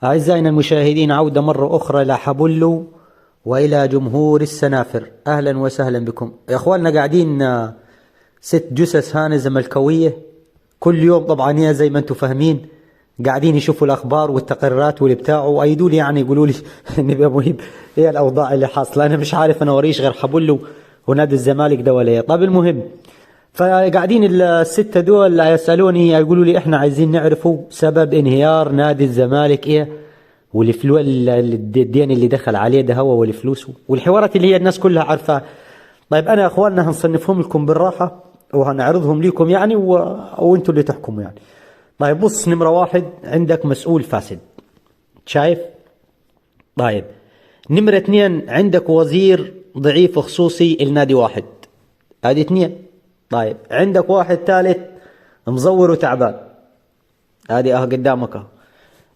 أعزائنا المشاهدين، عودة مرة أخرى إلى حبلو وإلى جمهور السنافر. أهلا وسهلا بكم يا أخواننا. قاعدين 6 جثث هانة زملكاوية كل يوم، طبعا هي زي ما انتم فاهمين قاعدين يشوفوا الأخبار والتقريرات واللي بتاعه وأيدوا لي، يعني يقولوا لي إن يا مهيب إيه الأوضاع اللي حاصلة. أنا مش عارف، أنا وريش غير حبلو ونادي الزمالك ده ولا إيه. طب المهم، فقاعدين الستة دول يسألوني يقولوا لي احنا عايزين نعرفوا سبب انهيار نادي الزمالك ايه، والفلو الدين اللي دخل عليه ده هو والفلوس والحوارات اللي هي الناس كلها عارفة. طيب انا يا اخواننا هنصنفهم لكم بالراحة وهنعرضهم لكم يعني وانتوا اللي تحكموا يعني. طيب بص، نمرة 1 عندك مسؤول فاسد، شايف؟ طيب نمرة 2 عندك وزير ضعيف خصوصي النادي 1، ادي 2. طيب عندك واحد ثالث مزور وتعبان، ادي اه قدامك اهو.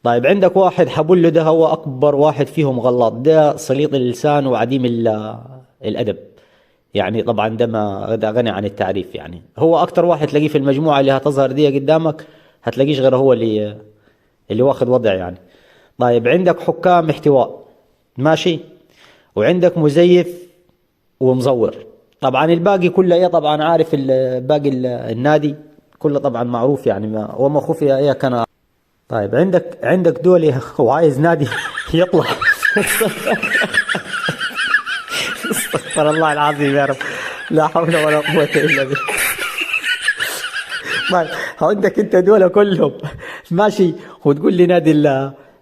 طيب عندك واحد حبلو ده هو اكبر واحد فيهم غلط، ده سليط اللسان وعديم الادب يعني، طبعا ده ما ده غني عن التعريف يعني. هو اكتر واحد تلاقيه في المجموعة اللي هتظهر دي قدامك، هتلاقيش غير هو اللي واخد وضع يعني. طيب عندك حكام احتواء، ماشي، وعندك مزيف ومزور. طبعا الباقي كله ايه، طبعا عارف باقي النادي كله طبعا معروف يعني، ما وما خفي ايه كان. طيب عندك دولي وعايز نادي يطلع. استغفر الله العظيم يا رب، لا حول ولا قوة الا بالله. طيب عندك انت دولة كلهم ماشي، وتقول لي نادي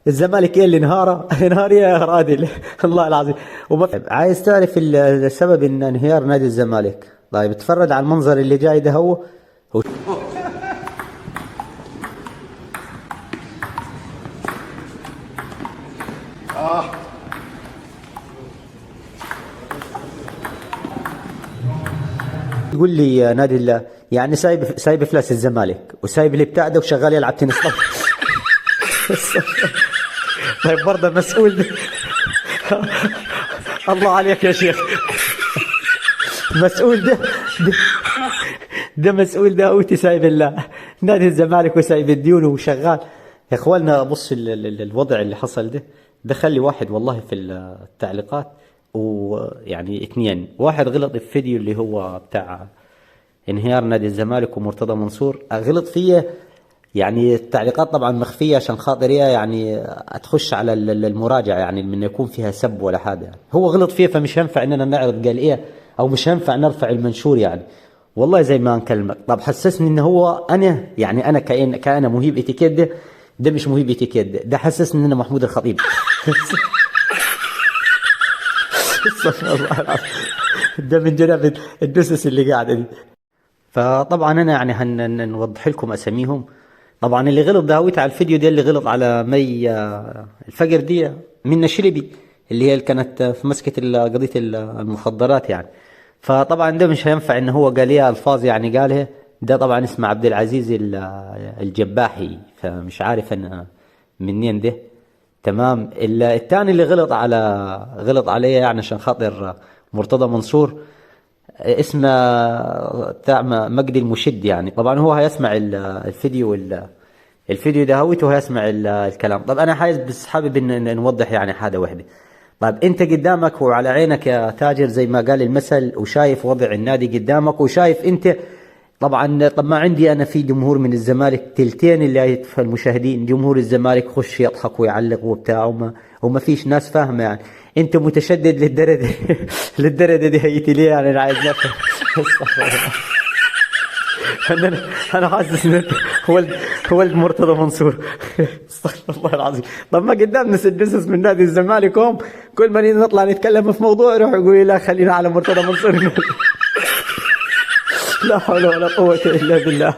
الزمالك ايه اللي انهار؟ انهار يا رادل الله العظيم. عايز تعرف السبب ان انهيار نادي الزمالك؟ طيب اتفرج على المنظر اللي جاي ده. هو تقول لي نادي يعني سايب فلاس الزمالك وسايب اللي بتاع ده وشغال يلعب تنس. طيب برضه مسؤول ده. الله عليك يا شيخ، مسؤول ده ده مسؤول ده اوتي سايب الله نادي الزمالك وسايب الديون وشغال. يا اخواننا بص الوضع اللي حصل ده، ده خلي واحد والله في التعليقات، ويعني 2، واحد غلط في فيديو اللي هو بتاع انهيار نادي الزمالك ومرتضى منصور، غلط فيه يعني. التعليقات طبعا مخفية عشان خاطر يعني تخش على المراجعة يعني، من يكون فيها سب ولا حاجة يعني. هو غلط فيه فمش هينفع اننا نعرض قال ايه، او مش هينفع نرفع المنشور يعني. والله زي ما نكلمك. طب حسسني ان هو انا يعني، انا كأنا مهيب اتيكيت، ده مش مهيب اتيكيت، ده حسسني ان انا محمود الخطيب. استغفر الله العظيم، ده من جنب الدسس اللي قاعدة دي. فطبعا انا يعني هنوضح لكم اساميهم. طبعا اللي غلط ده هويت على الفيديو ده، اللي غلط على مي الفجر دي منى شلبي اللي هي اللي كانت في مسكة قضية المخدرات يعني. فطبعا ده مش هينفع ان هو قال ليها الفاظ يعني قالها. ده طبعا اسمه عبد العزيز الجباحي، فمش عارف انا منين ده. تمام. الثاني اللي غلط عليه يعني عشان خاطر مرتضى منصور، اسمه بتاع مجدي المشد يعني. طبعا هو هيسمع الفيديو الفيديو ده هويته وهيسمع الكلام. طب انا عايز بس حابب ان نوضح يعني حاجة واحدة. طيب انت قدامك وعلى عينك يا تاجر زي ما قال المثل، وشايف وضع النادي قدامك، وشايف انت طبعا. طب ما عندي انا في جمهور من الزمالك تلتين اللي في المشاهدين جمهور الزمالك خش يضحك ويعلق وبتاع، وما فيش ناس فاهمه يعني. انت متشدد للدرجة للدرجة دي هيتي ليه يعني؟ انا عايز افهم. انا حاسس ان ولد مرتضى منصور. استغفر الله العظيم. طب ما قدامنا 6 جثث من نادي الزمالك هم كل ما نطلع نتكلم في موضوع يروح يقول لا خلينا على مرتضى منصور. لا حول ولا قوة إلا بالله.